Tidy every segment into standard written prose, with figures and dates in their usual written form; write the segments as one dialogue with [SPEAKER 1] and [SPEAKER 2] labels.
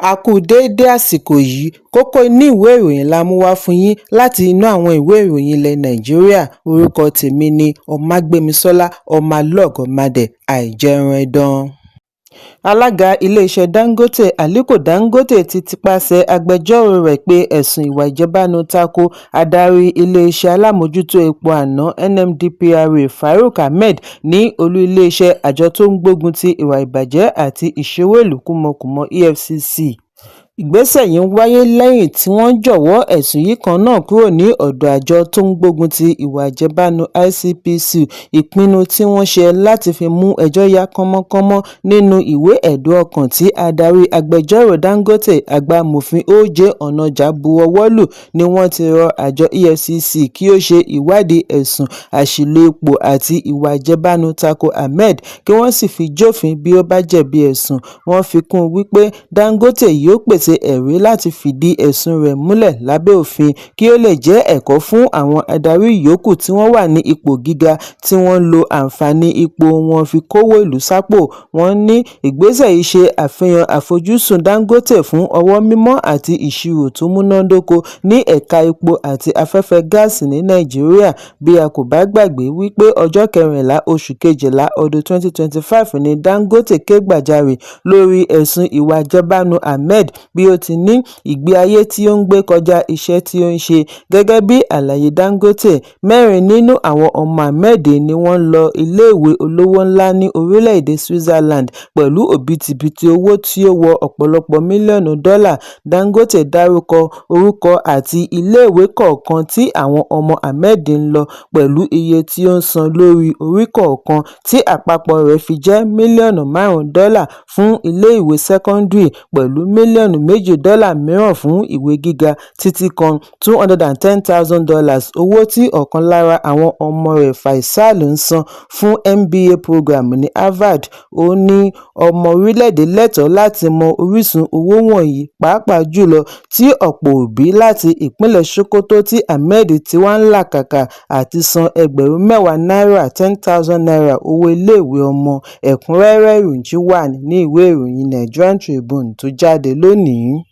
[SPEAKER 1] A kú déédé àsìkò yìí. Kókó inú ìwé ìròyìn la mú wá fún yín láti inú àwọn ìwé ìròyìn ilẹ̀ Nàìjíríà. Orúkọ tèmi ni Ọmágbémisọ́lá Ọmọlọ́gọ́màdé àìjẹunẹdàn. Alága iléeṣẹ́ Dangote, Aliko Dangote, ti tipasẹ̀ agbẹjọ́rò rẹ̀ pé ẹ̀sùn ìwà ìjẹbánu ta ko adarí iléeṣẹ́ alámòójútó epo àná NMDPRA, Farouk Ahmed, ní olú iléeṣẹ́ àjọ tó ń gbógun ti ìwà ìbàjẹ́ àti ìṣowó ìlú kúmọkùmọ, EFCC. Ìgbésẹ̀ yìí ń wáyé lẹ́yìn tí wọ́n jọ̀wọ́ ẹ̀sùn yìí kan náà kúrò ní ọ̀dọ̀ àjọ tó ń gbógun ti ìwà ìjẹbánu, ICPC. Ìpinnu tí wọ́n ṣe láti fi mú ẹjọ́ yá kànmọ́nkànmọ́. Nínú ìwé ẹ̀dùn ọkàn tí adarí agbẹjọ́rò Dangote, Àgbà Amòfin O.J. Onájà, buọwọ́ lù ni wọ́n ti rọ àjọ EFCC kí ó ṣe ìwádìí ẹ̀sùn àṣìlò ipò àti ìwà ìjẹbánu tako Ahmed, kí wọ́n sì fi jófin bí ó bá jẹ̀bi ẹ̀sùn. Wọ́n fi kún un wípé Dangote yóò pèsè ẹ̀rí láti fìdí ẹ̀sùn rẹ̀ múlẹ̀ lábẹ́ òfin, kí ó lè jẹ́ ẹ̀kọ́ fún àwọn adarí yòókù tí wọ́n wà ní ipò gíga tí wọ́n ń lo àǹfààní ipò wọn fi kówó ìlú sápò. Wọ́n ní ìgbésẹ̀ yìí ṣe àfihàn àfojúsùn Dangote fún ọwọ́ mímọ́ àti ìṣirò tó múnádóko ní ẹ̀ka epo àti afẹ́fẹ́ gáàsì ní Nàìjíríà. Bí a kò bá gbàgbé wípé ọjọ́ 14 oṣù kejìlá ọdún 2025 ní Dangote ké gbàjarè lórí ẹ̀sùn ìwà ìjẹbánu Ahmed, bí ó ti ní ìgbé ayé tí ó ń gbé kọjá iṣẹ́ tí ó ń ṣe. Gẹ́gẹ́ bí àlàyé Dangote, mẹ́rin nínú àwọn ọmọ Ahmed ni wọ́n ń lọ iléèwé olówó ńlá ní orílẹ̀-èdè Switzerland pẹ̀lú òbítíbitì owó tí ó wọ ọ̀pọ̀lọpọ̀ mílíọ̀nù dọ́là. Dangote dárúkọ orúkọ àti iléèwé kọ̀ọ̀kan tí àwọn ọmọ Ahmed ń lọ pẹ̀lú iye tí ó ń san lórí orí kọ̀ọ̀kan, tí àpapọ̀ rẹ̀ fi jẹ́ mílíọ̀nù 5 dọ́là fún iléèwé sẹ́kọ́ńdírì pẹ̀lú mílíọ̀nù 2 dọ́là mìíràn fún ìwé gíga, títí kan $210,000 owó tí ọ̀kan lára àwọn ọmọ rẹ̀, Faisal, ń san fún MBA program ní Harvard. Ó ní ọmọ orílẹ̀-èdè lẹ́tọ̀ọ́ láti mọ orísun owó wọ̀nyí, pàápàá jùlọ tí ọ̀pọ̀ òbí láti ìpínlẹ̀ Sokoto tí Ahmed ti wá ń làkàkà àti san ẹgbẹ̀rún 10 náírà ₦10,000 owó iléèwé ọmọ. Ẹ̀kúnrẹ́rẹ́ ìròyìn wà nínú ìwé ìròyìn Nigerian Tribune tó jáde lónìí.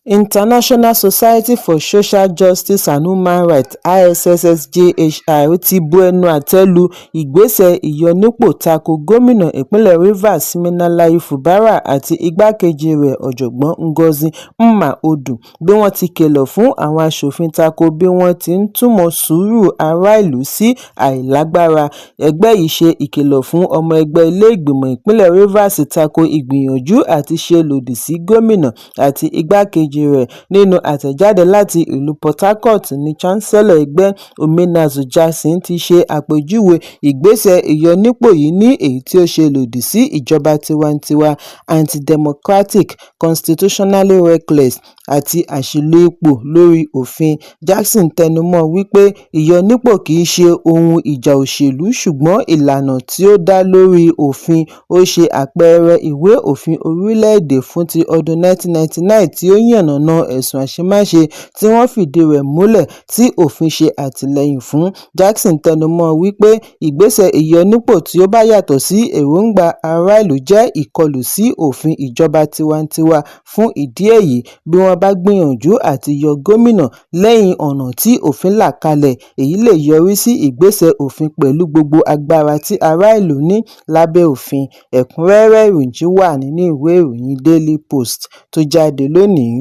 [SPEAKER 1] International Society for Social Justice and Human Rights, ISSSJHR, ti bu ẹnu àtẹ́ lu ìgbésẹ̀ ìyọnipọ̀ tako gómìnà ìpínlẹ̀ Rivers, Siminalayi Fubara, àti igbákejì rẹ̀, Ọ̀jọ̀gbọ́n Ngozi Nma-Odu, bí wọ́n ti kìlọ̀ fún àwọn aṣòfin tako bí wọ́n ti ń túmọ̀ sùúrù ará ìlú sí àìlágbára. Ẹgbẹ́ yìí ṣe ìkìlọ̀ fún ọmọ ẹgbẹ́ ilé ìgbìmọ̀ ìpínlẹ̀ Rivers tako ìgbìyànjú àti ṣe lòdì sí gómìnà àti igbákejì rẹ̀. Nínú àtẹ̀jáde láti ìlú Port Harcourt ní Chancellor ẹgbẹ́, Omenazu Jackson, ti ṣe àpèjúwe ìgbésẹ̀ ìyọnipọ̀ yìí ní èyí tí ó ṣe lòdì sí ìjọba tiwantiwa, anti-democratic, constitutionally reckless àti àṣìlò ipò lórí òfin. Jackson tẹnumọ́ wípé ìyọnipọ̀ kì í ṣe ohun ìjà òṣèlú ṣùgbọ́n ìlànà tí ó dá lórí òfin. Ó ṣe àpẹẹrẹ ìwé òfin orílẹ̀-èdè fún ti ọdún 1999 tí ó yànnàná ẹ̀sùn àṣemáṣe tí wọ́n fìdí rẹ̀ múlẹ̀ tí òfin ṣe àtìlẹ́yìn fún. Jackson tẹnumọ́ wípé ìgbésẹ̀ ìyọnipọ̀ tí ó bá yàtọ̀ sí èròńgbà ará ìlú jẹ́ ìkọlù sí òfin ìjọba tiwantiwa. Fún ìdí èyí, bí wọ́n bá gbìyànjú àti yọ gómìnà lẹ́yìn ọ̀nà tí òfin là kalẹ̀, èyí lè yọrí sí ìgbésẹ̀ òfin pẹ̀lú gbogbo agbára tí ará ìlú ní lábẹ́ òfin. Ẹ̀kúnrẹ́rẹ́ ìròyìn wà nínú ìwé ìròyìn Daily Post tó jáde lónìí.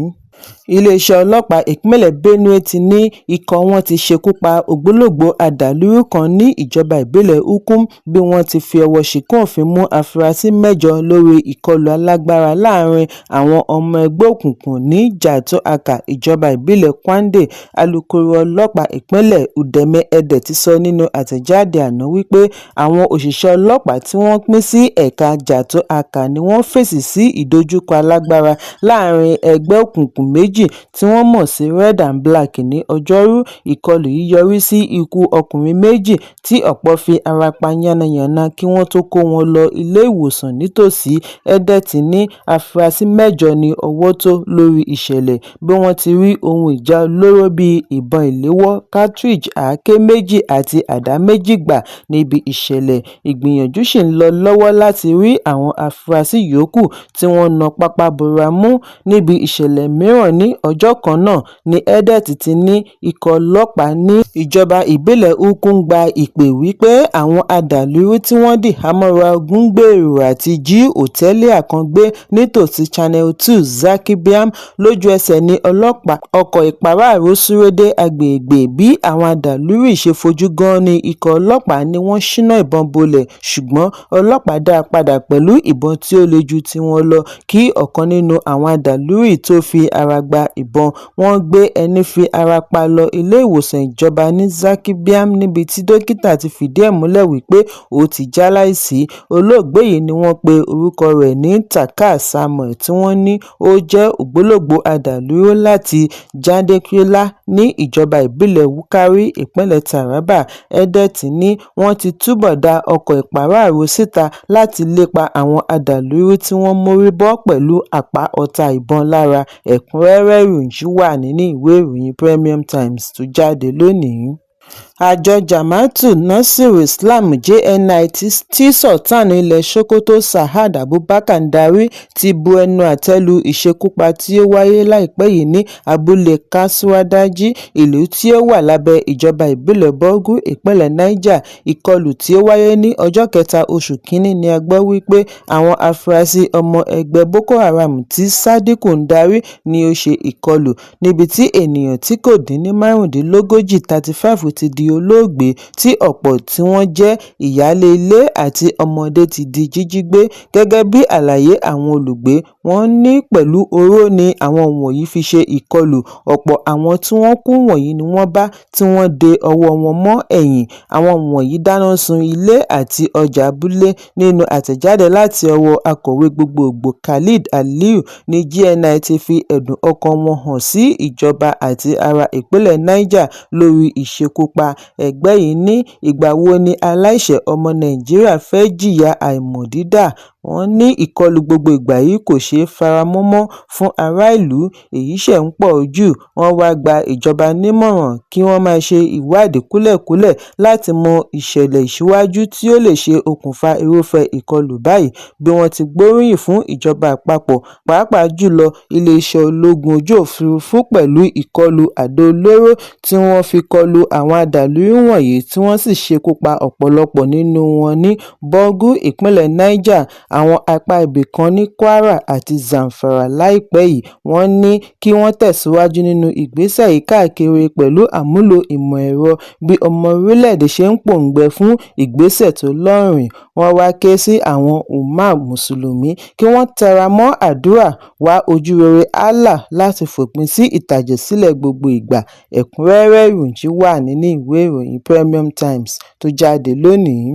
[SPEAKER 1] Iléeṣẹ́ ọlọ́pàá ìpínlẹ̀ Benue ti ní ikọ̀ wọn ti ṣekú pa ògbólógbòó adàlúrú kan ní ìjọba ìbílẹ̀ Ukum, bí wọ́n ti fi ọwọ́ ṣìnkún òfin mú afurasí mẹ́jọ lórí ìkọlù alágbára láàrin àwọn ọmọ ẹgbẹ́ òkùnkùn ní Jàtó-Aka, ìjọba ìbílẹ̀ Kwande. Alūkkóró ọlọ́pàá ìpínlẹ̀, Udeme Edet, ti sọ nínú àtẹ̀jáde àná wípé àwọn òṣìṣẹ́ ọlọ́pàá tí wọ́n pín sí ẹ̀ka Jàtó-Aka ni wọ́n fèsì sí ìdojúkọ alágbára láàrin ẹgbẹ́ òkùnkùn méjì. méjì tí wọ́n mọ̀ sí Red and Black ní Ọjọ́rú. Ìkọlù yìí yọrí sí ikú ọkùnrin méjì tí ọ̀pọ̀ fi ara pa yánnayànna kí wọ́n tó kó wọn lọ ilé-ìwòsàn nítòsí. Edet ní afurasí mẹ́jọ ní owó tó lórí ìṣẹ̀lẹ̀, bí wọ́n ti rí ohun ìjà olóró bíi ìbọn ìléwọ́ cartridge, àáké méjì àti àdá méjì gbà níbi ìṣẹ̀lẹ̀. Ìgbìyànjú sì ń lọ lọ́wọ́ láti rí àwọn afurasí yòókù tí wọ́n na pápá bora mú. Níbi ìṣẹ̀lẹ̀ mìíràn ní ọjọ́ kan náà ní Edet ti ní ikọ̀ ọlọ́pàá ní ìjọba ìbílẹ̀ Ukum gba ìpè wí pé àwọn adàlúrú tí wọ́n dìhámọ́ra ogun ń gbèrò àti jí hòtẹ́ẹ́lì kan gbé nítòsí Channel Two, Zaki Biam. Lójú-ẹsẹ̀ ní ọlọ́pàá ọkọ̀ ìpáráàró sáré dé agbègbè. Bí àwọn adàlúrú yìí ṣe fojú gan-an ikọ̀ ọlọ́pàá ni wọ́n ṣínà ìbọn bolẹ̀, ṣùgbọ́n ọlọ́pàá dá a padà pẹ̀lú ìbọn tí ó le ju tiwọn lọ kí ọ̀kan nínú àwọn adàlúrú yìí tóó fi ara gba ìbọn. Wọ́n gbé ẹni fi ara pa lọ ilé-ìwòsàn ìjọba ní Zaki Biam níbi tí dókítà ti fìdí ẹ̀ múlẹ̀ wípé ó ti jálàìsí. Olóògbé yìí ni wọ́n pe orúkọ rẹ̀ ní Terka Samuel, tí wọ́n ní ó jẹ́ ògbólógbòó adàlúrú láti Jàǹdékíọlá ní ìjọba ìbílẹ̀ Wukari, ìpínlẹ̀ Taraba. Edet ní wọ́n ti túbọ̀ dá ọkọ̀ ìpáráàró síta láti lépa àwọn adàlúrú tí wọ́n mórí bọ́ pẹ̀lú apá ọta ìbọn lára. Ẹ̀kúnrẹ́rẹ́ ìròyìn yìí wà nínú ìwé ìròyìn Premium Times tó jáde lónìí. Àjọ Jamaatul Nasir Islam (JNI) tí Sultan ilẹ̀ Sokoto Sa'ad Abubakar ń darí ti bu ẹnu àtẹ́ lu ìṣekúpa tí ó wáyé láìpẹ́ yìí ní abúlé Kasuwa Daji, ìlú tí ó wà lábẹ́ ìjọba ìbílẹ̀ Borgu, ìpínlẹ̀ Niger. Ìkọlù tí ó wáyé ní ọjọ́ kẹta oṣù kínní ni a gbọ́ wípé àwọn afurasí ọmọ ẹgbẹ́ Boko Haram tí Sadiku ń darí ní ó ṣe ìkọlù, níbi tí ènìyàn tí kò dín ní márùndínlógójì 35 ti di olóògbé, tí ọ̀pọ̀ tí wọ́n jẹ́ ìyáálé ilé àti ọmọdé ti di jíjí gbé. Gẹ́gẹ́ bí àlàyé àwọn olùgbé, wọ́n ní pẹ̀lú ọ̀rọ̀ ni àwọn wọ̀nyí fi ṣe ìkọlù. Ọ̀pọ̀ àwọn tí wọ́n kú wọ̀nyí ni wọ́n bá tí wọ́n de ọwọ́ wọn mọ́ ẹ̀yìn. Àwọn wọ̀nyí dáná sun ilé àti ọjà abúlé. Nínú àtẹ̀jáde láti ọwọ́ akọ̀wé gbogboògbò Khalid Aliyu ní JNI ti fi ẹ̀dùn ọkàn wọn hàn sí ìjọba àti ará ìpínlẹ̀ Niger lórí ìṣekúpa ẹgbẹ́ yìí. Ní ìgbà wo ni aláìṣẹ̀ ọmọ Nàìjíríà fẹ́ẹ́ jìyà àìmọ̀dí dà? Wọ́n ní ìkọlù gbogbo ìgbà yìí kò ṣeé faramọ́ mọ́ fún aráàlú, èyí ṣe ń pọ̀ jù. Wọ́n wáá gba ìjọba nímọ̀ràn kí wọ́n máa ṣe ìwádìí kúlẹ̀kúlẹ̀ láti mọ ìṣẹ̀lẹ̀ síwájú tí ó lè ṣe okùnfà irúfẹ́ ìkọlù báyìí, bí wọ́n ti gbóríyìn fún ìjọba àpapọ̀, pàápàá jùlọ iléeṣẹ́ ológun ojú òfurufú pẹ̀lú ìkọlù àdó olóró tí wọ́n fi kọlu àwọn adàlúrú wọ̀nyí tí wọ́n sì ṣekú pa ọ̀pọ̀lọpọ̀ nínú wọn ní Borgu, ìpínlẹ̀ Niger, àwọn apá ibì kan ní Kwara àti Zamfara láìpẹ́ yìí. Wọ́n ní kí wọ́n tẹ̀síwájú nínú ìgbésẹ̀ yìí káàkiri pẹ̀lú àmúlò ìmọ̀ ẹ̀rọ bí ọmọ orílẹ̀-èdè ṣe ń pòǹgbẹ fún ìgbésẹ̀ tó lóòrìn. Wọ́n wáá ké sí àwọn umma mùsùlùmí kí wọ́n tẹra mọ́ àdúrà wá ojúrere Allah láti fòpin sí ìtàjẹ̀sílẹ̀ gbogbo ìgbà. Ẹ̀kúnrẹ́rẹ́ ìròyìn yìí wà nínú ìwé ìròyìn Premium Times tó jáde lónìí.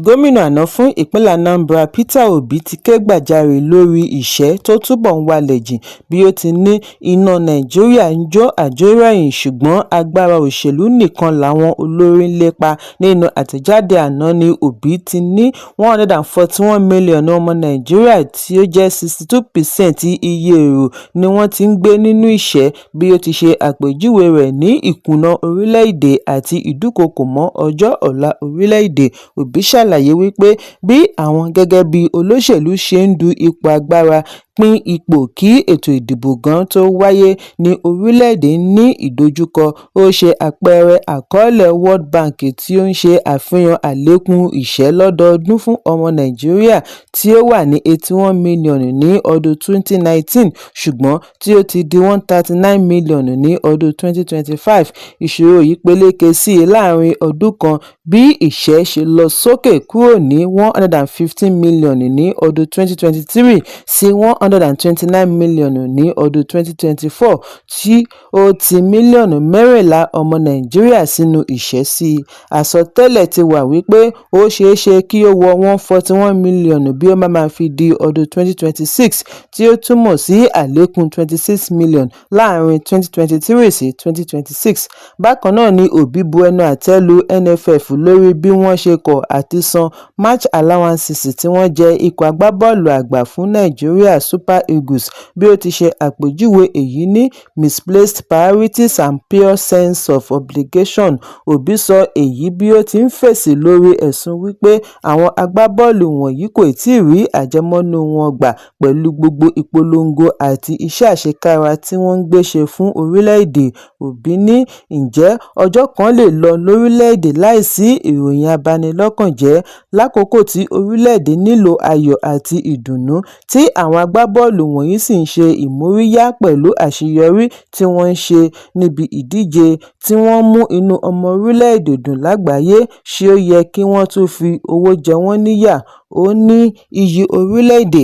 [SPEAKER 1] Gómìnà àná fún ìpínlẹ̀ Anambra Peter Obi ti kẹ́gbajàre lórí ìṣẹ́ tó túbọ̀ ń walẹ̀ jìn, bí ó ti ní iná Nàìjíríà ń jó àjórẹ̀yìn, ṣùgbọ́n agbára òṣèlú nìkan làwọn olórí ń lépa. Nínú àtẹ̀jáde àná ní Obi ti ní 141 mílíọ̀nù ọmọ Nàìjíríà, tí ó jẹ́ 62% iye èrò, ni wọ́n ti ń gbé nínú ìṣẹ́, bí ó ti ṣe àpèjúwe rẹ̀ ní ìkùnà orílẹ̀-èdè àti ìdúkookò mọ́ ọjọ́ ọ̀la orílẹ̀-èdè. Obi ṣàlàyé wípé bí àwọn gẹ́gẹ́ bíi olóṣèlú ṣe ń du ipò agbára, pín ipò kí ètò ìdìbò gan tóó wáyé ní orílẹ̀-èdè ní ìdojúkọ. Ó ṣe àpẹẹrẹ àkọọ́lẹ̀ World Bank tí ó ń ṣe àfihàn àlékún ìṣẹ́ lọ́dọọdún fún ọmọ Nàìjíríà tí ó wà ní 81 mílíọ̀nù ní ọdún 2019, ṣùgbọ́n tí ó ti di 139 mílíọ̀nù ní ọdún 2025. Ìṣòro yìí peléke sí i láàárín ọdún kan bí ìṣẹ́ ṣe lọ sókè kúrò ní 115 mílíọ̀nù ní ọdún 2023 sí 129 mílíọ̀nù ní ọdún 2024, tí ó ti mílíọ̀nù 14 ọmọ Nàìjíríà sínú ìṣẹ́ sí i. Àsọtẹ́lẹ̀ ti wà wípé ó ṣeé ṣe kí ó wọ 141 mílíọ̀nù bí ó bá máa fi di ọdún 2026, tí ó túmọ̀ sí àlékún 26 million láàárín 2023 sí 2026. Bákan náà ni Obi bu ẹnu àtẹ́ lu NFF lórí bí wọ́n ṣe kọ̀ àti san match allowances tí wọ́n jẹ ikọ̀ agbábọ́ọ̀lù àgbà fún Nàìjíríà Super Eagles, bí ó ti ṣe àpèjúwe èyí ní "misplaced priorities and poor sense of obligation". Obi sọ èyí bí ó ti ń fèsì lórí ẹ̀sùn wípé àwọn agbábọ́ọ̀lù wọ̀nyí kò tíì rí àjẹmọ́nú wọn gbà pẹ̀lú gbogbo ìpolongo àti iṣẹ́ àṣekára tí wọ́n ń gbé ṣe fún orílẹ̀-èdè. Obi ní, ǹjẹ́ ọjọ́ kan lè lọ lórílẹ̀-èdè láìsí ìròyìn abanilọ́kànjẹ́? Lákòókò tí orílẹ̀-èdè nílò ayọ̀ àti ìdùnnú, tí àwọn agbábọ́ọ̀lù wọ̀nyí sì ń ṣe ìmóríyá pẹ̀lú àṣeyọrí tí wọ́n ń ṣe níbi ìdíje tí wọ́n ń mú inú ọmọ orílẹ̀-èdè dùn lágbàáyé, ṣé ó yẹ kí wọ́n tún fi owó jẹ wọ́n níyà? Ó ní iyì orílẹ̀-èdè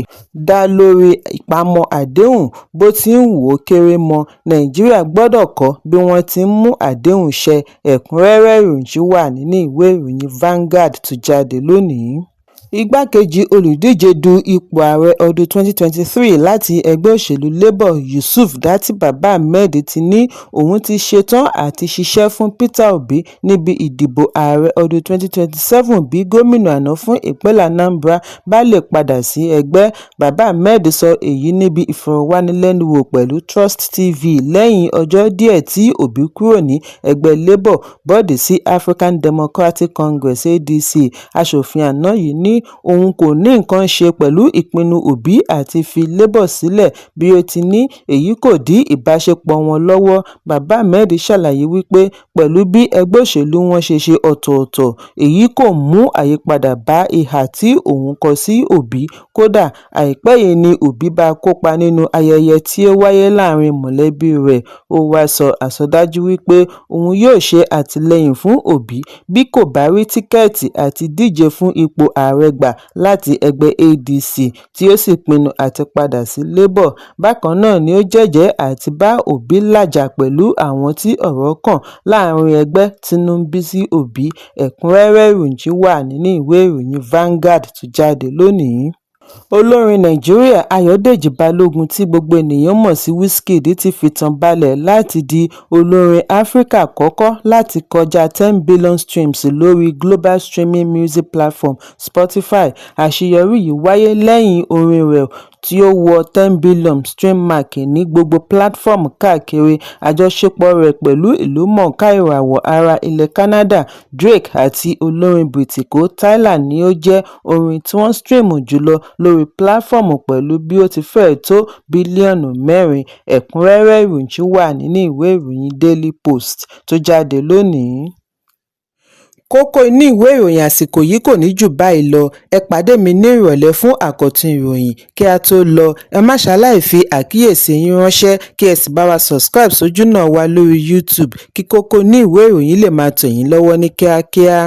[SPEAKER 1] dá lórí ìpamọ́ àdéhùn. Bó ti wù ó kéré mọ́, Nàìjíríà gbọ́dọ̀ kọ́ bí wọ́n ti ń mú àdéhùn ṣẹ. Ẹ̀kúnrẹ́rẹ́ ìròyìn wà nínú ìwé ìròyìn Vanguard tó jáde lónìí. Igbákejì olùdíje du ipò ààrẹ ọdún 2023 láti ẹgbẹ́ òṣèlú Labour, Yusuf Datti Baba-Ahmed, ti ní òun ti ṣetán àti ṣiṣẹ́ fún Peter Obi níbi ìdìbò ààrẹ ọdún 2027 bí gómìnà àná fún ìpínlẹ̀ Anambra bá lè padà sí ẹgbẹ́. Baba-Ahmed sọ èyí níbi ìfọ̀rọ̀wánilẹ́nuwò pẹ̀lú Trust TV lẹ́yìn ọjọ́ díẹ̀ tí Obi kúrò ní ẹgbẹ́ Labour bọ́de sí African Democratic Congress (ADC). Aṣòfin àná yìí ní òun kò ní nǹkan ṣe pẹ̀lú ìpinnu Obi àti fi Labour sílẹ̀, bí ó ti ní èyí kò dí ìbáṣepọ̀ wọn lọ́wọ́. Baba-Ahmed ṣàlàyé wípé pẹ̀lú bí ẹgbẹ́ òṣèlú wọn ṣe ṣe ọ̀tọ̀ọ̀tọ̀, èyí kò mú àyípadà bá ìhà tí òun kọ sí Obi. Kódà, àìpẹ́ yìí ni Obi bá kópa nínú ayẹyẹ tí ó wáyé láàárín mọ̀lẹ́bí rẹ̀. Ó wáá sọ àsọdájú wípé òun yóò ṣe àtìlẹ́yìn fún Obi bí kò bá rí tíkẹ́ẹ̀tì àti díje fún ipò ààrẹ gbà láti ẹgbẹ́ ADC, tí ó sì pinnu àti padà sí Labour. Bákan náà ni ó jẹ́jẹ̀ẹ́ àti bá Obi làjà pẹ̀lú àwọn tí ọ̀rọ̀ kàn láàárín ẹgbẹ́ tínú ń bí sí Obi. Ẹ̀kúnrẹ́rẹ́ ìròyìn wà nínú ìwé ìròyìn Vanguard tó jáde lónìí. Olórin Nàìjíríà Ayọ̀dèjì Balógun, tí gbogbo ènìyàn mọ̀ sí Wizkid, ti fìtàn balẹ̀ láti di olórin Áfíríkà àkọ́kọ́ láti kọjá 10 billion streams lórí global streaming music platform Spotify. Àṣeyọrí yìí wáyé lẹ́yìn orin rẹ̀ tí ó wọ 10 billion stream mark ní gbogbo platform káàkiri. Àjọṣepọ̀ rẹ̀ pẹ̀lú ìlúmọ̀ọ́ká ìràwọ̀ ará ilẹ̀ Canada Drake àti olórin Brìtìkó Tyla ni ó jẹ́ orin tí wọ́n stream jùlọ lórí platform pẹ̀lú bí ó ti fẹ́ẹ̀ tó bílíọ̀nù 4. Ẹ̀kúnrẹ́rẹ́ ìròyìn wà nínú ìwé ìròyìn Daily Post tó jáde lónìí. Kókó inú ìwé ìròyìn àsìkò yìí kò ní jù báyìí lọ. Ẹ pàdé mi ní ìrọ̀lẹ́ fún àkọ́tún ìròyìn. Kí a tó lọ, ẹ má ṣaláì fi àkíyèsí yín ránṣẹ́, kí ẹ sì bá wa subscribe sójúnà wa lórí YouTube kí kókó inú ìwé ìròyìn lè máa tẹ̀ yín lọ́wọ́ ní kíákíá.